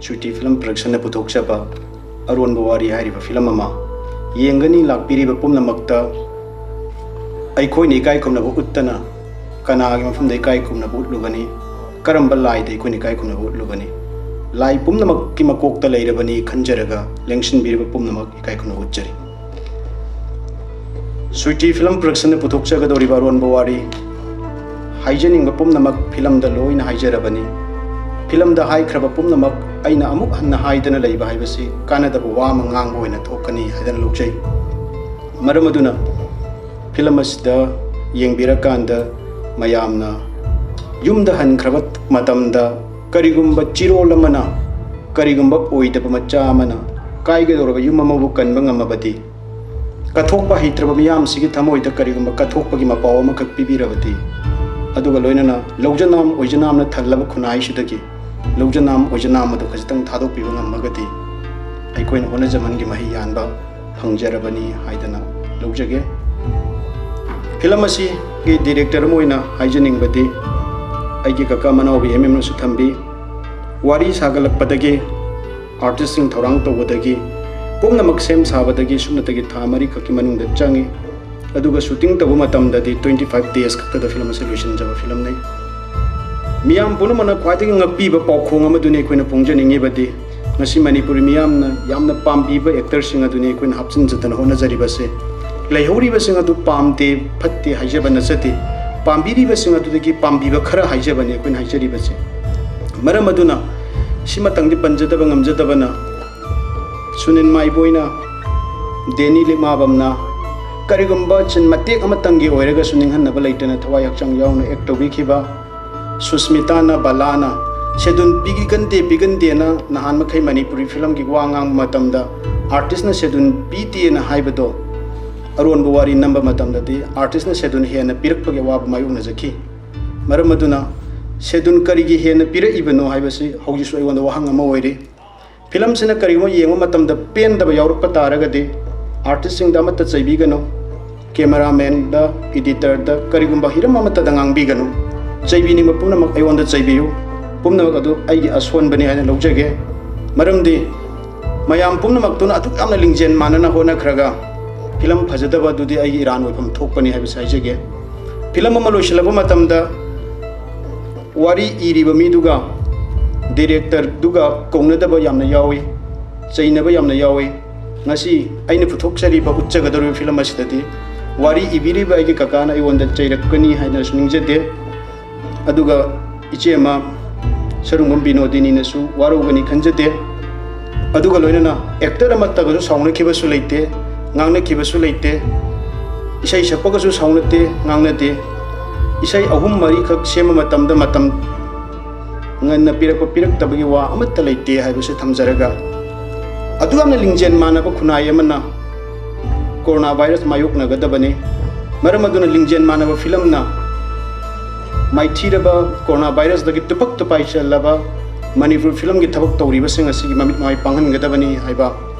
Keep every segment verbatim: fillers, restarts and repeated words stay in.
Sweetie film ꯄ꯭ꯔꯗꯛꯁꯟꯅ ꯄꯨꯊꯣꯛꯆꯕ ꯑꯔꯣꯟꯕ ꯋꯥꯔꯤ ꯍꯥꯏꯔꯤꯕ film ꯑꯃ ꯌꯦꯡꯒꯅꯤ꯫ ꯂꯥꯛꯄꯤꯔꯤꯕ ꯄꯨꯝꯅꯃꯛꯇ ꯑꯩꯈꯣꯏꯅ ꯏꯀꯥꯏ ꯈꯨꯝꯅꯕ ꯎꯠꯇꯅ ꯀꯅꯥꯒꯤ ꯃꯐꯝꯗ ꯏꯀꯥꯏ ꯈꯨꯝꯅꯕ ꯎꯠꯂꯨꯒꯅꯤ? ꯀꯔꯝꯕ ꯂꯥꯏꯗ ꯑꯩꯈꯣꯏꯅ ꯏꯀꯥꯏ ꯈꯨꯝꯅꯕ ꯎꯠꯂꯨꯒꯅꯤ? ꯂꯥꯏ ꯄꯨꯝꯅꯃꯛꯀꯤ ꯃꯀꯣꯛꯇ ꯂꯩꯔꯕꯅꯤ ꯈꯟꯖꯔꯒ ꯂꯦꯡꯁꯤꯟꯕꯤꯔꯤꯕ ꯄꯨꯝꯅꯃꯛ ꯏꯀꯥꯏ ꯈꯨꯝꯅꯕ ꯎꯠꯆꯔꯤ꯫ ꯁ꯭ꯋꯤꯇꯤ ꯐꯤꯂꯝ ꯄ꯭ꯔꯗꯛꯁꯟꯅ ꯄꯨꯊꯣꯛꯆꯒꯗꯧꯔꯤꯕ ꯑꯔꯣꯟꯕ ꯋꯥꯔꯤ ꯍꯥꯏꯖꯅꯤꯡꯕ ꯄꯨꯝꯅꯃꯛ ꯐꯤꯂꯝꯗ ꯂꯣꯏꯅ ꯍꯥꯏꯖꯔꯕꯅꯤ꯫ ꯐꯤꯂꯝꯗ ꯍꯥꯏꯈ꯭ꯔꯕ ꯄꯨꯝꯅꯃꯛ ꯑꯩꯅ ꯑꯃꯨꯛ ꯍꯟꯅ ꯍꯥꯏꯗꯅ ꯂꯩꯕ ꯍꯥꯏꯕꯁꯤ ꯀꯥꯟꯅꯗꯕ ꯋꯥ ꯑꯃ ꯉꯥꯡꯕ ꯑꯣꯏꯅ ꯊꯣꯛꯀꯅꯤ ꯍꯥꯏꯗꯅ ꯂꯧꯖꯩ꯫ ꯃꯔꯝ ꯑꯗꯨꯅ ꯐꯤꯂꯝ ꯑꯁꯤꯗ ꯌꯦꯡꯕꯤꯔꯀꯥꯟꯗ ꯃꯌꯥꯝꯅ ꯌꯨꯝꯗ ꯍꯟꯈ꯭ꯔꯕ ꯃꯇꯝꯗ ꯀꯔꯤꯒꯨꯝꯕ ꯆꯤꯔꯣꯜ ꯑꯃꯅ, ꯀꯔꯤꯒꯨꯝꯕ ꯑꯣꯏꯗꯕ ꯃꯆꯥ ꯑꯃꯅ ꯀꯥꯏꯒꯗꯧꯔꯕ ꯌꯨꯝ ꯑꯃꯕꯨ ꯀꯟꯕ ꯉꯝꯃꯕꯗꯤ, ꯀꯠꯊꯣꯛꯄ ꯍꯩꯇ꯭ꯔꯕ ꯃꯤꯌꯥꯝꯁꯤꯒꯤ ꯊꯃꯣꯏꯗ ꯀꯔꯤꯒꯨꯝꯕ ꯀꯠꯊꯣꯛꯄꯒꯤ ꯃꯄꯥꯎ ꯑꯃꯈꯛ ꯄꯤꯕꯤꯔꯕꯗꯤ, ꯑꯗꯨꯒ ꯂꯣꯏꯅꯅ ꯂꯧꯖꯅꯥꯝ ꯑꯣꯏꯖꯅꯥꯝꯅ ꯊꯜꯂꯕ ꯈꯨꯟꯅꯥꯏꯁꯤꯗꯒꯤ ꯂꯧꯖꯅꯥꯝ ꯑꯣꯏꯖꯅꯥꯝ ꯑꯗꯨ ꯈꯖꯤꯛꯇꯪ ꯊꯥꯗꯣꯛꯄꯤꯕ ꯉꯝꯃꯒꯗꯤ ꯑꯩꯈꯣꯏꯅ ꯍꯣꯠꯅꯖꯃꯟꯒꯤ ꯃꯍꯩ ꯌꯥꯟꯕ ꯐꯪꯖꯔꯕꯅꯤ ꯍꯥꯏꯗꯅ ꯂꯧꯖꯒꯦ꯫ ꯐꯤꯂꯝ ꯑꯁꯤꯒꯤ ꯗꯤꯔꯦꯛꯇꯔ ꯑꯃ ꯑꯣꯏꯅ ꯍꯥꯏꯖꯅꯤꯡꯕꯗꯤ ꯑꯩꯒꯤ ꯀꯀꯥ ꯃꯅꯥꯎꯕꯤ ꯑꯦꯝ ꯑꯦꯝꯅꯁꯨ ꯊꯝꯕꯤ꯫ ꯋꯥꯔꯤ ꯁꯥꯒꯠꯂꯛꯄꯗꯒꯤ, ꯑꯥꯔꯇꯤꯁꯁꯤꯡ ꯊꯧꯔꯥꯡ ꯇꯧꯕꯗꯒꯤ, ꯄꯨꯝꯅꯃꯛ ꯁꯦꯝ ꯁꯥꯕꯗꯒꯤ ꯁꯨꯞꯅꯇꯒꯤ ꯊꯥ ꯃꯔꯤꯈꯛꯀꯤ ꯃꯅꯨꯡꯗ ꯆꯪꯉꯤ꯫ ꯑꯗꯨꯒ ꯁꯨꯇꯤꯡ ꯇꯧꯕ ꯃꯇꯝꯗꯗꯤ twenty five days ꯈꯛꯇꯗ ꯐꯤꯂꯝ ꯑꯁꯤ ꯂꯣꯏꯁꯤꯟꯖꯕ ꯐꯤꯂꯝꯅꯤ꯫ ꯃꯤꯌꯥꯝ ꯄꯨꯝꯅꯃꯛꯅ ꯈ꯭ꯋꯥꯏꯗꯒꯤ ꯉꯛꯄꯤꯕ ꯄꯥꯎꯈꯣꯡ ꯑꯃꯗꯨꯅꯤ ꯑꯩꯈꯣꯏꯅ ꯐꯣꯡꯖꯅꯤꯡꯉꯤꯕꯗꯤ, ꯉꯁꯤ ꯃꯅꯤꯄꯨꯔꯤ ꯃꯤꯌꯥꯝꯅ ꯌꯥꯝꯅ ꯄꯥꯝꯕꯤꯕ ꯑꯦꯛꯇꯔꯁꯤꯡ ꯑꯗꯨꯅꯤ ꯑꯩꯈꯣꯏꯅ ꯍꯥꯞꯆꯤꯟꯖꯗꯅ ꯍꯣꯠꯅꯖꯔꯤꯕꯁꯦ꯫ ꯂꯩꯍꯧꯔꯤꯕꯁꯤꯡ ꯑꯗꯨ ꯄꯥꯝꯗꯦ, ꯐꯠꯇꯦ ꯍꯥꯏꯖꯕ ꯅꯠꯆꯗꯦ꯫ ꯄꯥꯝꯕꯤꯔꯤꯕꯁꯤꯡ ꯑꯗꯨꯗꯒꯤ ꯄꯥꯝꯕꯤꯕ ꯈꯔ ꯍꯥꯏꯖꯕꯅꯤ ꯑꯩꯈꯣꯏꯅ ꯍꯥꯏꯖꯔꯤꯕꯁꯦ꯫ ꯃꯔꯝ ꯑꯗꯨꯅ ꯁꯤꯃꯇꯪꯗꯤ ꯄꯟꯖꯗꯕ ꯉꯝꯖꯗꯕꯅ, ꯁꯨꯅꯤꯜ ꯃꯥꯏꯕꯣꯏꯅ, ꯗꯦꯅꯤ ꯂꯤꯛꯃꯥꯕꯝꯅ, ꯀꯔꯤꯒꯨꯝꯕ ꯆꯤꯟ ꯃꯇꯦꯛ ꯑꯃꯇꯪꯒꯤ ꯑꯣꯏꯔꯒꯁꯨ ꯅꯤꯡꯍꯟꯅꯕ ꯂꯩꯇꯅ ꯊꯋꯥꯏ ꯍꯛꯆꯥꯡ ꯌꯥꯎꯅ ꯑꯦꯛ ꯇꯧꯕꯤꯈꯤꯕ, ꯁꯨꯁꯃꯤꯇꯥꯅ, ꯕꯂꯥꯅ ꯁꯦꯗꯨꯜ ꯄꯤꯒꯟꯗꯦ ꯄꯤꯒꯟꯗꯦꯅ ꯅꯍꯥꯟ ꯃꯈꯩ ꯃꯅꯤꯄꯨꯔꯤ ꯐꯤꯂꯝꯒꯤ ꯋꯥ ꯉꯥꯡꯕ ꯃꯇꯝꯗ ꯑꯥꯔꯇꯤꯁꯅ ꯁꯦꯗꯨꯜ ꯄꯤꯗꯦꯅ ꯍꯥꯏꯕꯗꯣ ꯑꯔꯣꯟꯕ ꯋꯥꯔꯤ ꯅꯝꯕ ꯃꯇꯝꯗꯗꯤ ꯑꯥꯔꯇꯤꯁꯅ ꯁꯦꯗꯨꯜ ꯍꯦꯟꯅ ꯄꯤꯔꯛꯄꯒꯤ ꯑꯋꯥꯕ ꯃꯥꯌꯣꯛꯅꯖꯈꯤ꯫ ꯃꯔꯝ ꯑꯗꯨꯅ ꯁꯦꯗꯨꯜ ꯀꯔꯤꯒꯤ ꯍꯦꯟꯅ ꯄꯤꯔꯛꯏꯕꯅꯣ ꯍꯥꯏꯕꯁꯤ ꯍꯧꯖꯤꯛꯁꯨ ꯑꯩꯉꯣꯟꯗ ꯋꯥꯍꯪ ꯑꯃ ꯑꯣꯏꯔꯤ꯫ ꯐꯤꯂꯝꯁꯤꯅ ꯀꯔꯤꯒꯨꯝꯕ ꯌꯦꯡꯕ ꯃꯇꯝꯗ ꯄꯦꯟꯗꯕ ꯌꯥꯎꯔꯛꯄ ꯇꯥꯔꯒꯗꯤ ꯑꯥꯔꯇꯤꯁꯁꯤꯡꯗ ꯑꯃꯠꯇ ꯆꯩꯕꯤꯒꯅꯨ, ꯀꯦꯃꯦꯔꯥꯃꯦꯟꯗ, ꯏꯗꯤꯇꯔꯗ, ꯀꯔꯤꯒꯨꯝꯕ ꯍꯤꯔꯝ ꯑꯃꯠꯇꯗ ꯉꯥꯡꯕꯤꯒꯅꯨ꯫ ꯆꯩꯕꯤꯅꯤꯡꯕ ꯄꯨꯝꯅꯃꯛ ꯑꯩꯉꯣꯟꯗ ꯆꯩꯕꯤꯌꯨ꯫ ꯄꯨꯝꯅꯃꯛ ꯑꯗꯨ ꯑꯩꯒꯤ ꯑꯁꯣꯟꯕꯅꯤ ꯍꯥꯏꯅ ꯂꯧꯖꯒꯦ꯫ ꯃꯔꯝꯗꯤ ꯃꯌꯥꯝ ꯄꯨꯝꯅꯃꯛꯇꯨꯅ ꯑꯗꯨꯛ ꯌꯥꯝꯅ ꯂꯤꯡꯖꯦꯜ ꯃꯥꯟꯅꯅ ꯍꯣꯠꯅꯈ꯭ꯔꯒ ꯐꯤꯂꯝ ꯐꯖꯗꯕ ꯑꯗꯨꯗꯤ ꯑꯩꯒꯤ ꯏꯔꯥꯟ ꯑꯣꯏꯐꯝ ꯊꯣꯛꯄꯅꯤ ꯍꯥꯏꯕꯁꯤ ꯍꯥꯏꯖꯒꯦ꯫ ꯐꯤꯂꯝ ꯑꯃ ꯂꯣꯏꯁꯤꯜꯂꯛꯄ ꯃꯇꯝꯗ ꯋꯥꯔꯤ ꯏꯔꯤꯕ ꯃꯤꯗꯨꯒ ꯗꯤꯔꯦꯛꯇꯔꯗꯨꯒ ꯀꯧꯅꯗꯕ ꯌꯥꯝꯅ ꯌꯥꯎꯏ, ꯆꯩꯅꯕ ꯌꯥꯝꯅ ꯌꯥꯎꯏ꯫ ꯉꯁꯤ ꯑꯩꯅ ꯄꯨꯊꯣꯛꯆꯔꯤꯕ, ꯎꯠꯆꯒꯗꯧꯔꯤꯕ ꯐꯤꯂꯝ ꯑꯁꯤꯗꯗꯤ ꯋꯥꯔꯤ ꯏꯕꯤꯔꯤꯕ ꯑꯩꯒꯤ ꯀꯀꯥꯅ ꯑꯩꯉꯣꯟꯗ ꯆꯩꯔꯛꯀꯅꯤ ꯍꯥꯏꯅꯁꯨ ꯅꯤꯡꯖꯗꯦ꯫ ꯑꯗꯨꯒ ꯏꯆꯦ ꯑꯃ ꯁꯔꯨꯡꯕꯝ ꯕꯤꯅꯣꯗꯤꯅꯤꯅꯁꯨ ꯋꯥꯔꯧꯒꯅꯤ ꯈꯟꯖꯗꯦ꯫ ꯑꯗꯨꯒ ꯂꯣꯏꯅꯅ ꯑꯦꯛꯇꯔ ꯑꯃꯠꯇꯒꯁꯨ ꯁꯥꯎꯅꯈꯤꯕꯁꯨ ꯂꯩꯇꯦ, ꯉꯥꯡꯅꯈꯤꯕꯁꯨ ꯂꯩꯇꯦ꯫ ꯏꯁꯩ ꯁꯛꯄꯒꯁꯨ ꯁꯥꯎꯅꯗꯦ, ꯉꯥꯡꯅꯗꯦ꯫ ꯏꯁꯩ ꯑꯍꯨꯝ ꯃꯔꯤꯈꯛ ꯁꯦꯝꯕ ꯃꯇꯝꯗ ꯃꯇꯝ ꯉꯟꯅ ꯄꯤꯔꯛꯄ ꯄꯤꯔꯛꯇꯕꯒꯤ ꯋꯥ ꯑꯃꯠꯇ ꯂꯩꯇꯦ ꯍꯥꯏꯕꯁꯤ ꯊꯝꯖꯔꯒ, ꯑꯗꯨ ꯌꯥꯝꯅ ꯂꯤꯡꯖꯦꯜ ꯃꯥꯟꯅꯕ ꯈꯨꯟꯅꯥꯏ ꯑꯃꯅ ꯀꯣꯔꯣꯅꯥ ꯚꯥꯏꯔꯁ ꯃꯥꯌꯣꯛꯅꯒꯗꯕꯅꯤ꯫ ꯃꯔꯝ ꯑꯗꯨꯅ ꯂꯤꯡꯖꯦꯜ ꯃꯥꯟꯅꯕ ꯐꯤꯂꯝꯅ ꯃꯥꯏꯊꯤꯔꯕ ꯀꯣꯔꯣꯅꯥ ꯚꯥꯏꯔꯁꯇꯒꯤ ꯇꯨꯄꯛ ꯇꯨꯄꯥꯏ ꯆꯜꯂꯕ ꯃꯅꯤꯄꯨꯔ ꯐꯤꯂꯝꯒꯤ ꯊꯕꯛ ꯇꯧꯔꯤꯕꯁꯤꯡ ꯑꯁꯤꯒꯤ ꯃꯃꯤꯠ ꯃꯃꯥꯏ ꯄꯥꯡꯍꯟꯒꯗꯕꯅꯤ ꯍꯥꯏꯕ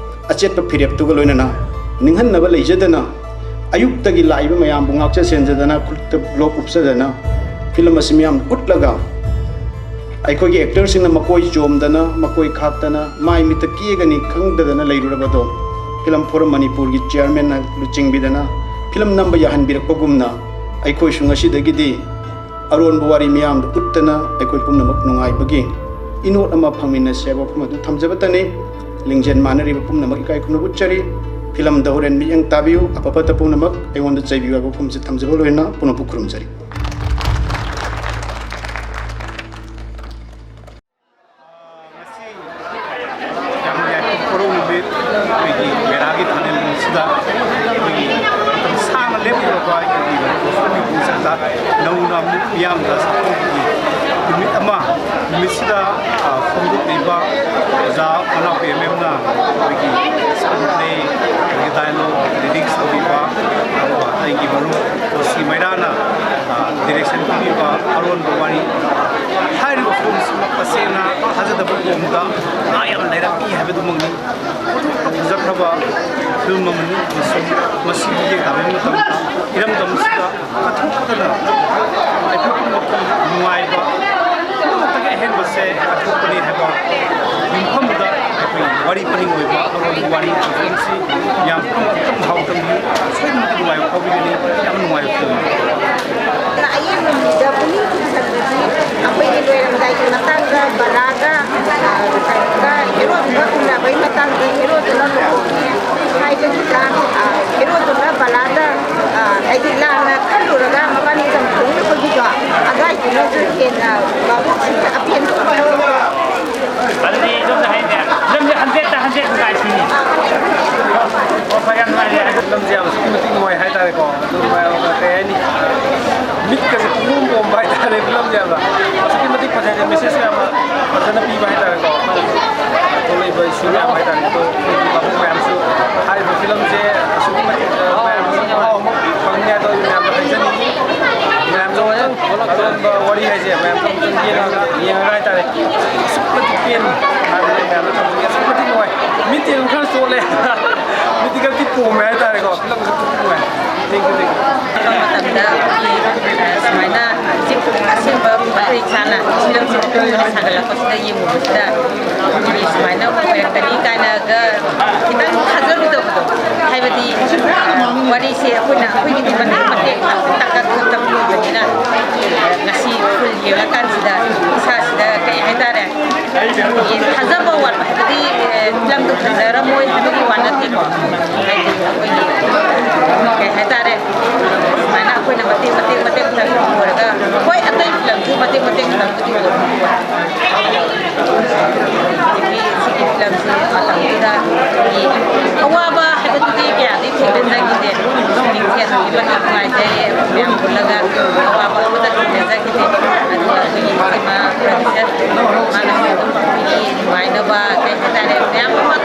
ꯑꯆꯦꯠꯄ ꯐꯤꯔꯦꯞꯇꯨꯒ ꯂꯣꯏꯅꯅ, ꯅꯤꯡꯍꯟꯅꯕ ꯂꯩꯖꯗꯅ, ꯑꯌꯨꯛꯇꯒꯤ ꯂꯥꯛꯏꯕ ꯃꯌꯥꯝꯕꯨ ꯉꯥꯛꯆ ꯁꯦꯟꯖꯗꯅ, ꯈꯨꯠꯇ ꯒ꯭ꯂꯣꯞ ꯎꯞꯆꯗꯅ, ꯐꯤꯂꯝ ꯑꯁꯤ ꯃꯤꯌꯥꯝꯗ ꯎꯠꯂꯒ, ꯑꯩꯈꯣꯏꯒꯤ ꯑꯦꯛꯇꯔꯁꯤꯡꯅ ꯃꯀꯣꯏ ꯆꯣꯝꯗꯅ, ꯃꯀꯣꯏ ꯈꯥꯛꯇꯅ, ꯃꯥꯏ ꯃꯤꯠꯇ ꯀꯦꯒꯅꯤ ꯈꯪꯗꯗꯅ ꯂꯩꯔꯨꯔꯕꯗꯣ, ꯐꯤꯂꯝ ꯐꯣꯔꯝ ꯃꯅꯤꯄꯨꯔꯒꯤ ꯆꯤꯌꯥꯔꯃꯦꯟꯅ ꯂꯨꯆꯤꯡꯕꯤꯗꯅ ꯐꯤꯂꯝ ꯅꯝꯕ ꯌꯥꯍꯟꯕꯤꯔꯛꯄꯒꯨꯝꯅ, ꯑꯩꯈꯣꯏꯁꯨ ꯉꯁꯤꯗꯒꯤꯗꯤ ꯑꯔꯣꯟꯕ ꯋꯥꯔꯤ ꯃꯤꯌꯥꯝꯗ ꯎꯠꯇꯅ ꯑꯩꯈꯣꯏ ꯄꯨꯝꯅꯃꯛ ꯅꯨꯡꯉꯥꯏꯕꯒꯤ ꯏꯅꯣꯠ ꯑꯃ ꯐꯪꯃꯤꯟꯅꯁꯤ ꯍꯥꯏꯕ ꯋꯥꯐꯝ ꯑꯗꯨ ꯊꯝꯖꯕꯇꯅꯤ꯫ ꯂꯤꯡꯖꯦꯜ ꯃꯥꯟꯅꯔꯤꯕ ꯄꯨꯝꯅꯃꯛ ꯏꯀꯥꯏ ꯈꯨꯝꯅꯕ ꯎꯠꯆꯔꯤ꯫ ꯐꯤꯂꯝꯗ ꯍꯣꯔꯦꯟ ꯃꯤꯠꯌꯦꯡ ꯇꯥꯕꯤꯌꯨ, ꯑꯐ ꯐꯠꯇ ꯄꯨꯝꯅꯃꯛ ꯑꯩꯉꯣꯟꯗ ꯆꯩꯕꯤꯌꯨ ꯍꯥꯏꯕ ꯋꯥꯐꯝꯁꯤ ꯊꯝꯖꯕ ꯂꯣꯏꯅ ꯄꯨꯝꯅꯃꯛꯄꯨ ꯈꯨꯔꯨꯝꯖꯔꯤ꯫ ꯉꯁꯤ ꯌꯥꯝꯅ ꯌꯥꯏꯐꯕ ꯀꯣꯔꯧ ꯅꯨꯃꯤꯠ, ꯑꯩꯈꯣꯏꯒꯤ ꯃꯦꯔꯥꯒꯤ ꯊꯥꯅꯤꯜ ꯅꯨꯃꯤꯠꯁꯤꯗ ꯑꯩꯈꯣꯏꯒꯤ ꯃꯇꯝ ꯁꯥꯡꯅ ꯂꯦꯞꯂꯨꯔꯕ ꯑꯩꯈꯣꯏꯒꯤ ꯃꯅꯤꯄꯨꯔ ꯐꯤꯂꯝꯒꯤ ꯄꯨꯟꯁꯤꯗ ꯅꯧꯅ ꯑꯃꯨꯛ ꯃꯤꯌꯥꯝꯗ ꯁꯛꯈꯪꯕꯒꯤ ꯅꯨꯃꯤꯠ ꯑꯃ, ꯅꯨꯃꯤꯠꯁꯤꯗ, ꯑ, ꯐꯣꯡꯗꯣꯛꯂꯤꯕ ꯑꯣꯖꯥ ꯃꯅꯥꯎ ꯄꯤ ꯑꯦꯝ ꯑꯦꯝꯅ ꯑꯩꯈꯣꯏꯒꯤ screenplay, ꯑꯗꯒꯤ dialogue, lyrics ꯇꯧꯕꯤꯕ, ꯑꯗꯨꯒ ꯑꯩꯒꯤ ꯃꯔꯨꯞ ꯑꯣ ꯁꯤ ꯃꯩꯔꯥꯅ, ꯑ, direction ꯄꯤꯕꯤꯕ ꯑꯔꯣꯟꯕ ꯋꯥꯔꯤ꯫ ꯍꯥꯏꯔꯤꯕ ꯐꯤꯂꯝꯁꯤꯃꯛ ꯇꯁꯦꯡꯅ ꯊꯥꯖꯗꯕ ꯃꯑꯣꯡꯗ ꯉꯥ ꯌꯥꯝꯅ ꯂꯩꯔꯝꯃꯤ ꯍꯥꯏꯕꯗꯨꯃꯛꯅꯤ꯫ ꯑꯣꯟꯊꯣꯛꯅ ꯐꯖꯈ꯭ꯔꯕ ꯐꯤꯂꯝ ꯑꯃꯅꯤ ꯑꯃꯁꯨꯡ ꯃꯁꯤ ꯃꯤꯠꯌꯦꯡ ꯇꯥꯕꯤꯕ ꯃꯇꯝꯗ ꯏꯔꯝꯗꯝꯁꯤꯗ ꯀꯠꯊꯣꯛꯇꯅ ꯑꯩꯈꯣꯏ ꯄꯨꯝꯅꯃꯛꯀꯤ ꯅꯨꯡꯉꯥꯏꯕ ꯄꯨꯝꯅꯃꯛꯇꯒꯤ ꯑꯍꯦꯟꯕꯁꯦ ꯀꯠꯊꯣꯛꯄꯅꯤ ꯍꯥꯏꯕ ꯌꯨꯝꯐꯝꯗ ꯋꯥꯔꯤ ꯄꯔꯤꯡ ꯑꯣꯏꯕ ꯃꯔꯣꯟꯒꯤ ꯋꯥꯔꯤ ꯐꯤꯂꯝꯁꯤ ꯌꯥꯝ ꯀꯟꯅ ꯍꯥꯎ ꯇꯝꯕꯤꯌꯨ꯫ ꯑꯁꯣꯏꯗꯅ ꯅꯨꯡꯉꯥꯏꯕ ꯐꯥꯎꯕꯤꯒꯅꯤ꯫ ꯌꯥꯝ ꯅꯨꯡꯉꯥꯏꯕ ꯐꯤꯂꯝ꯫ ꯑꯌꯦꯡꯕ ꯃꯤꯗ ꯄꯨꯛꯅꯤꯡ ꯆꯤꯡꯁꯤꯟꯕꯗꯤ ꯑꯩꯈꯣꯏꯒꯤ ꯂꯣꯏꯔꯝꯗꯥꯏꯒꯤ ꯃꯇꯥꯡꯗ ꯕꯂꯥꯒ, ꯑ, ꯀꯩꯅꯣꯒ, ꯍꯦꯔꯣꯗꯨꯒ ꯎꯅꯕꯒꯤ ꯃꯇꯥꯡꯗ ꯍꯦꯔꯣꯗꯨꯅ ꯂꯨꯍꯣꯡꯉꯦ ꯍꯥꯏꯕꯒꯤꯗ, ꯑ, ꯍꯦꯔꯣꯗꯨꯅ ꯕꯂꯥꯗ, ꯑ, ꯍꯥꯏꯗꯤ ꯂꯥꯟꯅ ꯈꯜꯂꯨꯔꯒ ꯃꯕꯥꯅꯤ ꯆꯝꯊꯣꯡꯅꯕꯒꯤꯗꯣ ꯑꯗꯨꯋꯥꯏꯗꯨꯅꯁꯨ ꯍꯦꯟꯅ ꯚꯥꯕꯣꯛꯁꯤꯡꯗ ꯑꯄꯦꯟꯕ ꯑꯣꯏꯍꯧꯋꯦ꯫ ꯑꯗꯨꯗꯤ ꯁꯣꯝꯗ ꯍꯥꯏꯅꯦ, ꯐꯤꯂꯝꯁꯦ ꯍꯟꯗ꯭ꯔꯦꯠꯇ ꯍꯟꯗ꯭ꯔꯦꯠ ꯀꯥꯏꯁꯤꯅꯤ꯫ ꯑꯣ, ꯐꯔꯦ, ꯌꯥꯝ ꯅꯨꯡꯉꯥꯏꯔꯦ꯫ ꯐꯤꯂꯝꯁꯦ ꯌꯥꯝ ꯑꯁꯨꯛꯀꯤ ꯃꯇꯤꯛ ꯅꯨꯡꯉꯥꯏ ꯍꯥꯏꯇꯥꯔꯦꯀꯣ꯫ ꯑꯗꯨ ꯃꯌꯥꯝꯅ ꯀꯩ ꯍꯥꯏꯅꯤ, ꯃꯤꯠꯀꯁꯦ ꯄꯨꯡꯄꯣꯝ ꯄꯣꯝꯕ ꯍꯥꯏꯇꯥꯔꯦ ꯐꯤꯂꯝꯁꯦ ꯌꯥꯝꯅ꯫ ꯑꯁꯨꯛꯀꯤ ꯃꯇꯤꯛ ꯐꯖꯩ, ꯃꯦꯁꯦꯖ ꯌꯥꯝꯅ ꯐꯖꯅ ꯄꯤꯕ ꯍꯥꯏꯇꯥꯔꯦꯀꯣ꯫ ꯊꯣꯛꯂꯛꯏꯕ ꯏꯁꯨ ꯃꯌꯥꯝ ꯍꯥꯏꯇꯥꯔꯦ꯫ ꯑꯗꯣ ꯑꯩꯈꯣꯏꯒꯤ ꯚꯥꯕꯣꯛ ꯃꯌꯥꯝꯁꯨ ꯍꯥꯏꯔꯤꯕ ꯐꯤꯂꯝꯁꯦ ꯑꯁꯨꯛꯀꯤ ꯃꯇꯤꯛ, ꯑ, ꯃꯌꯥꯝꯁꯨ ꯃꯍꯥꯎ ꯑꯃ ꯐꯪꯅꯤ ꯍꯥꯏꯕ ꯑꯩ ꯃꯌꯥꯝꯗ ꯍꯥꯏꯖꯅꯤꯡꯉꯤ꯫ ꯃꯌꯥꯝꯁꯨ ꯑꯃꯨꯛꯇꯪ ꯑꯔꯣꯟꯕ ꯋꯥꯔꯤ ꯍꯥꯏꯁꯦ ꯃꯌꯥꯝꯁꯨ ꯑꯃꯨꯛꯇꯪ ꯌꯦꯡꯉꯒ, ꯌꯦꯡꯉꯒ ꯍꯥꯏꯇꯥꯔꯦ꯫ ꯑꯁꯨꯛꯀꯤ ꯃꯇꯤꯛ ꯄꯦꯟꯅ ꯍꯥꯏꯕꯗꯤ ꯃꯌꯥꯝꯗ ꯊꯝꯖꯒꯦ꯫ ꯑꯁꯨꯛꯀꯤ ꯃꯇꯤꯛ ꯅꯨꯡꯉꯥꯏ꯫ ꯃꯤꯠꯇꯤ ꯑꯗꯨꯝ ꯈꯔ ꯆꯣꯠꯂꯦ꯫ ꯃꯤꯠꯇꯤ ꯈꯔꯗꯤ ꯄꯣꯝꯃꯦ ꯍꯥꯏꯇꯥꯔꯦꯀꯣ꯫ ꯐꯤꯂꯝꯁꯦ ꯑꯗꯨꯛꯀꯤ ꯃꯇꯤꯛ ꯅꯨꯡꯉꯥꯏ꯫ Thank you, thank you꯫ ꯃꯇꯝꯗ ꯑꯩꯈꯣꯏꯒꯤ, ꯑ, ꯁꯨꯃꯥꯏꯅ ꯍꯧꯖꯤꯛ ꯑꯁꯦꯡꯕ ꯃꯔꯤꯛ ꯆꯥꯅ ꯐꯤꯂꯝꯁꯤꯡ ꯁꯥꯒꯠꯂꯛꯄꯁꯤꯗ ꯌꯦꯡꯉꯨꯕꯁꯤꯗ ꯑꯩꯈꯣꯏꯒꯤ ꯁꯨꯃꯥꯏꯅ ꯑꯣꯏꯔꯛꯀꯅꯤ ꯀꯥꯏꯅꯒ ꯈꯤꯇꯪ ꯊꯥꯖꯔꯨꯗꯕꯗꯣ, ꯍꯥꯏꯕꯗꯤ, ꯑ, ꯋꯥꯔꯤꯁꯦ ꯑꯩꯈꯣꯏꯅ ꯑꯩꯈꯣꯏꯒꯤꯗꯤ ꯃꯇꯦꯛ ꯃꯇꯦꯛ ꯇꯥꯛꯀꯛ ꯇꯥꯛꯀꯛ ꯑꯣꯏꯕꯅꯤꯅ, ꯑ, ꯉꯁꯤ ꯐꯨꯜ ꯌꯦꯡꯉꯀꯥꯟꯁꯤꯗ ꯏꯁꯥꯁꯤꯗ ꯀꯩ ꯍꯥꯏꯇꯥꯔꯦ, ꯊꯥꯖꯕ ꯋꯥꯠꯄ ꯍꯥꯏꯕꯗꯤ, ꯑꯦ, ꯐꯤꯂꯝꯗꯨ ꯐꯖꯔꯝꯃꯣꯏ ꯍꯥꯏꯕꯒꯤ ꯋꯥ ꯅꯠꯇꯦꯀꯣ꯫ ꯍꯥꯏꯗꯤ ꯑꯩꯈꯣꯏꯒꯤ ꯀꯩ ꯍꯥꯏꯇꯥꯔꯦ, ꯁꯨꯃꯥꯏꯅ ꯑꯩꯈꯣꯏꯅ ꯃꯇꯦꯛ ꯃꯇꯦꯛ ꯃꯇꯦꯛ ꯃꯇꯦꯛ ꯑꯣꯏꯔꯒ, ꯍꯣꯏ, ꯑꯇꯩ ꯐꯤꯂꯝꯁꯨ ꯃꯇꯦꯛ ꯃꯇꯦꯛ ꯐꯤꯂꯝꯕꯨꯗꯤ ꯑꯣꯏꯔꯝꯃꯣꯏꯀꯣ꯫ ꯍꯧꯖꯤꯛꯀꯤ ꯁꯤꯒꯤ ꯐꯤꯂꯝꯁꯤ ꯃꯇꯝꯗꯨꯗ ꯑꯩꯈꯣꯏꯒꯤ ꯑꯋꯥꯕ ꯍꯥꯏꯕꯗꯨꯗꯤ ꯀꯌꯥꯗꯤ ꯊꯦꯡꯅꯖꯈꯤꯗꯦ꯫ ꯅꯤꯡꯊꯦꯝꯒꯤ ꯃꯇꯝ ꯅꯨꯡꯉꯥꯏꯖꯩ, ꯃꯌꯥꯝ ꯄꯨꯜꯂꯒ ꯑꯋꯥꯕ ꯑꯃꯠꯇ ꯊꯦꯡꯅꯖꯈꯤꯗꯦ꯫ ꯑꯗꯨꯒ ꯑꯩꯈꯣꯏꯒꯤ ꯏꯃꯥ ꯄ꯭ꯔꯗ꯭ꯌꯨꯁꯔ ꯃꯥꯅ ꯑꯩꯈꯣꯏꯒꯤ ꯅꯨꯡꯉꯥꯏꯅꯕ ꯀꯩ ꯍꯥꯏꯇꯥꯔꯦ ꯃꯌꯥꯝ ꯑꯃ